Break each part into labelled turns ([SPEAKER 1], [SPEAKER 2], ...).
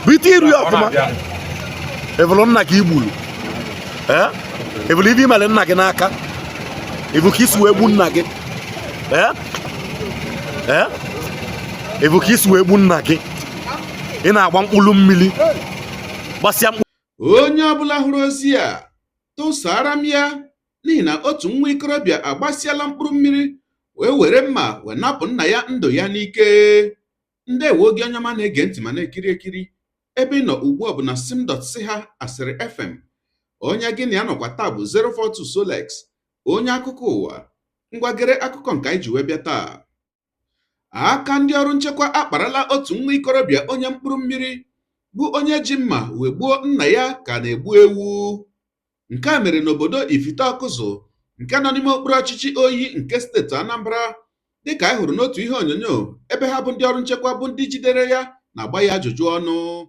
[SPEAKER 1] Bụ ite iru ya ọfụma. Ịvụlụ nna gị igbulu. Ee, ịvụlụ ife imere nna gị n'aka. Ịvụ ka isi wee gbu nna gị. Ee, ee, ịvụ ka isi wee gbu nna gị. Ị na-agba mkpụrụ mmiri, gbasịa mkpụrụ.
[SPEAKER 2] Onye ọbụla hụrụ ozi a, tụsara m ya, n'ihi na otu nwa ikorobịa agbasiala mkpụrụ mmiri wee were mma wee napụ nna ya ndụ ya n'ike. Ndewo gị, onye ọma na-ege ntị ma na-ekiri ekiri. Ebe ị nọ ugbu a bụ na sim.si ha asịrị FM. Onye gị na ya nọkwa taa bụ 042 Solex, onye akụkọ ụwa. Ngwagere akụkọ nke anyị ji wee bịa taa: aka ndị ọrụ nchekwa akparala otu nwa ikorobịa onye mkpụrụ mmiri, bụ onye ji mma wee gbuo nna ya ka na-egbu ewu. Nke a mere n'obodo Ifite Ọkụzụ nke nọ n'ime okpuru ọchịchị Oyi nke steeti Anambra, dịka anyị hụrụ n'otu ihe onyonyo ebe ha bụ ndị ọrụ nchekwa bụ ndị jidere ya na-agba ya ajụjụ ọnụ.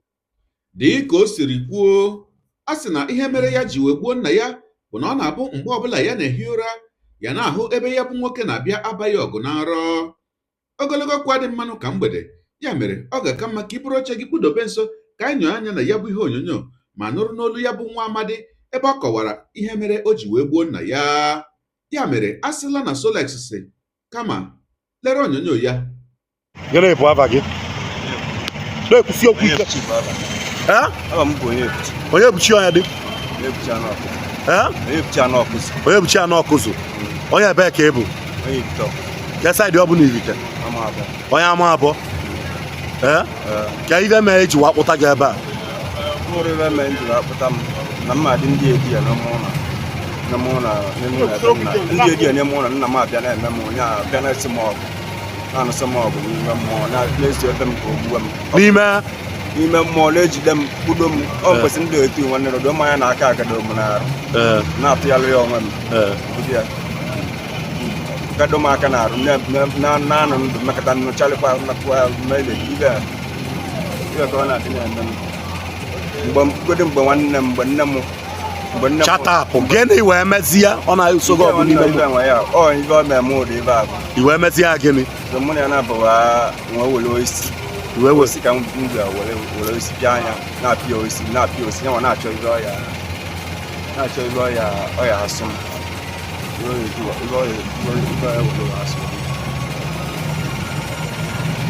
[SPEAKER 2] Dị ka o siri kwuo, a sị na ihe mere ya ji wee gbuo nna ya bụ na ọ na-abụ mgbe ọbụla ya na-ehi ụra, ya na-ahụ ebe ya bụ nwoke na-abịa abaghị ọgụ na nrọ. Ogologo okwu dị mmanụ ka mgbede ya mere ọ ga-aka mma ka i buru oche gị kpụdobe nso ka anyị nyoo anya na ya bụ ihe onyonyo ma nụrụ n'olu ya bụ nwa amadi ebe ọ kọwara ihe mere o ji wee gbuo nna ya. Ya mere a sịla na Solex si kama lere onyonyo ya.
[SPEAKER 1] Gịnị bụ afa gị? Na-ekwusi okwu ike. Ee?
[SPEAKER 3] Aba m bụ onye Ebuchi.
[SPEAKER 1] Onye Ebuchi, onye dị?
[SPEAKER 3] Onye Ebuchi anụ ọkụzụ.
[SPEAKER 1] Ee?
[SPEAKER 3] Onye Ebuchi anụ ọkụzụ.
[SPEAKER 1] Onye Ebuchi anụ ọkụzụ. Onye ebee ka ị bụ?
[SPEAKER 3] Onye Ibite ọkụzụ.
[SPEAKER 1] Ke side ọ bụ na Ivite?
[SPEAKER 3] Ama abụọ.
[SPEAKER 1] Onye ama abụọ. Ee, ka ife mee eji wakpụta gị ebe a?
[SPEAKER 3] Mụrụ ebe mee njiri akpụta m na mma dị ndị edi ya n'ime ụlọ, n'ime ụlọ, n'ime ụlọ ebe nna ndị edi ya n'ime ụlọ nna m abịa na-eme m onye abịa na-esi m ọgụ, na-anụsị m ọgụ n'ime mmụọ, na-esi ebe m ka o gbuwe m.
[SPEAKER 1] N'ime?
[SPEAKER 3] N'ime mmụọ, na-ejide m, kpudo m. Ọ kwesịrị ndị otu nwanne rodo mmanya na aka agado m n'arụ na-atụgharị ya onwe m budu ya gado m aka n'arụ, na-anụ ndụ mmekọta nnụchalịkwa mmekwa mmele ibe a, ibe ka ọ na-adị na-eme m mgbe mgbe mgbe nwanne m, mgbe nne m, mgbe nne m.
[SPEAKER 1] Chatapụ gịnị wee mezie ọ na-eso gị ọgụ n'ime
[SPEAKER 3] ibe
[SPEAKER 1] mmụọ?
[SPEAKER 3] Nwe ya ọ ibe ọ mee m ụdị ibe a bụ
[SPEAKER 1] I wee mezie ya gịnị?
[SPEAKER 3] So mụ na ya na-abụwa nwe were osisi.
[SPEAKER 1] I wee were
[SPEAKER 3] Osisi ka m bịa were were osisi pịa anya, na-apịa osisi, na-apịa osisi ya nwa na-achọ ibe ọ ya na-achọ ibe ọ ya asụ m, ibe ọ ya eji ibe ọ ya were asụ m.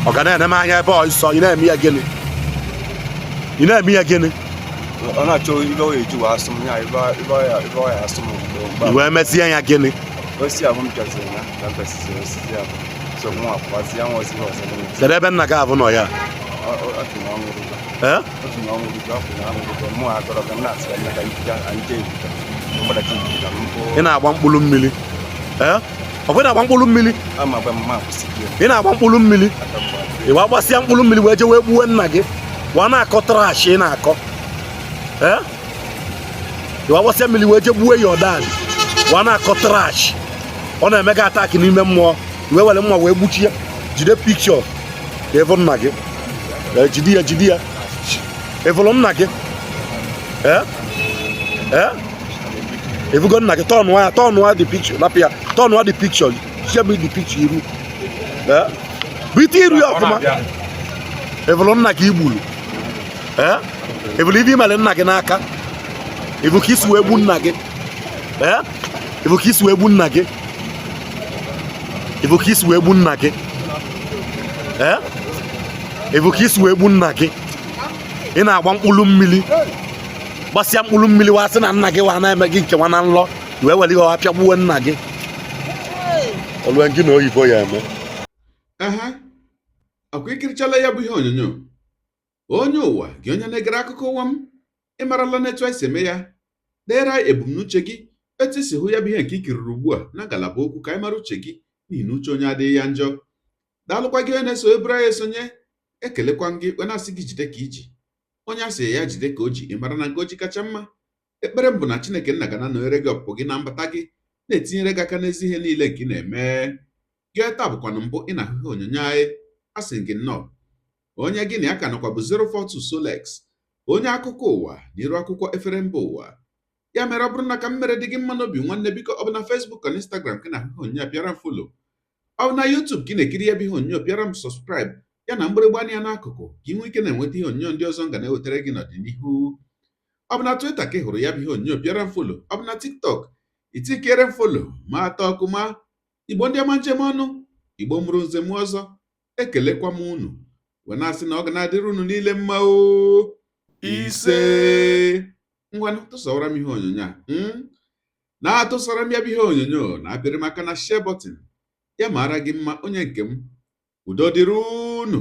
[SPEAKER 1] Ọ ga na-ene m anya ebe ọsọ. Ị na-eme ya gịnị? Ị na-eme ya gịnị?
[SPEAKER 3] Ọ na-achọ ibe ọ ya eji wee asụ m ya, ibe ọ ya asụ m mgbe
[SPEAKER 1] I wee mezie ya gịnị?
[SPEAKER 3] Osisi ahụ m pịaziri ya ka m pịasịsịrị osisi ahụ, so mụ apụwazi ya nwa osisi ọzọ n'ime.
[SPEAKER 1] Kedu ebe nna gị abụ nọ ya?
[SPEAKER 3] Otu na ọnwụrụgo.
[SPEAKER 1] Ee?
[SPEAKER 3] Otu na ọnwụrụgo, ọ kwụ na ọnwụrụgo. Mụ agọrọ ka m na-asị ya ka anyị jee Ibite, mgbadata Ibite ka m bụ.
[SPEAKER 1] Ị na-agba mkpụrụ mmiri. Ee, ọ bụ ị na-agba mkpụrụ mmiri?
[SPEAKER 3] Ama gba m ma akwụsị gị.
[SPEAKER 1] Ị na-agba mkpụrụ mmiri.
[SPEAKER 3] Aka mgba.
[SPEAKER 1] Ị wee gbasịa mkpụrụ mmiri wee jee wee gbuwe nna gị, wee na-akọ trash ị na-akọ. Ee, ị wee gbasịa mmiri wee jee gbuwe ya ọdan, wee na-akọ trash. Ọ na-eme gị attack n'ime mmụọ, wee were mma wee gbuchie. Jide pikchọ ka ịfụ nna gị. Ee, jide ya, jide ya. Ị fụrụ nna gị? Ee, ee, ịfụgo nna gị? Tọnụọ ya, tọnụọ the picture, napụ ya, tọnụọ the picture, share me the picture iru. Ee, bụ ite iru ya ọfụma. Ịfụrụ nna gị igbulu? Ee, ịfụrụ ife imere nna gị n'aka? Ịfụ ka isi wee gbu nna gị? Ee, ịfụ ka isi wee gbu nna gị? Ịfụ ka isi wee gbu nna gị? Ee, ịfụ ka isi wee gbu nna gị? Ị na-agba mkpụrụ mmiri, gbasịa mkpụrụ mmiri, wa sị na nna gị wa na-eme gị nke nwa na nlọ, wee were ihe ọha pịagbuwe nna gị. Olue gị na oyibo ya eme.
[SPEAKER 2] Ehe, ọkwa ikirichala ya bụ ihe onyonyo. Onye ụwa gị, onye na-egere akụkọ ụwa m, ị marala n'etu anyị si eme ya. Deere anyị ebumnuche gị, etu isi hụ ya bụ ihe nke i kiriri ugbu a na ngalaba okwu, ka anyị mara uche gị, n'ihi na uche onye adịghị ya njọ. Daalụkwa gị onye na-eso eburu anyị esonye. Ekelekwa m gị wee na-asị gị jide ka iji. Onye a sị ya jide ka o ji, ị mara na nke o ji kacha mma. Ekpere m bụ na Chineke nna ga na-anọnyere gị, ọpụpụ gị na mbata gị, na-etinyere gị aka n'ezi ihe niile nke ị na-eme gị. Taa bụkwanụ mbụ ị na-ahụ ihe onyonyo anyị, a sị gị nnọọ. Onye gị na ya ka nọkwa bụ 042 Solex, onye akụkọ ụwa na iru akwụkwọ efere mba ụwa. Ya mere, ọ bụrụ na ka m mere dị gị mma n'obi, nwanne, biko, ọ bụ na Facebook na Instagram ka ị na-ahụ ihe onyonyo a, pịara m follow. Ọ bụ na YouTube ka ị na-ekiri ya bụ ihe onyonyo, pịara m subscribe. Ya na mgbịrịgba anya n'akụkụ ka ị nwee ike na-enweta ihe onyonyo ndị ọzọ m ga na-ewetara gị n'ọdịnihu. Ọ bụ na Twitter ka ị hụrụ ya bụ ihe onyonyo, pịara m follow. Ọ bụ na TikTok, itikere m follow ma atọ ọkụ ma Igbo ndị ọma njem ọnụ, Igbo mụrụ nze m ọzọ, ekelekwa m unu wee na-asị na ọ ga na-adịrị unu niile mma o. Ise, ngwanụ, tụsawara m ihe onyonyo a, na-atụsara m ya bụ ihe onyonyo, na-apịrị m aka na share button. Ya mara gị mma, onye nke m. Udo dịrị unu.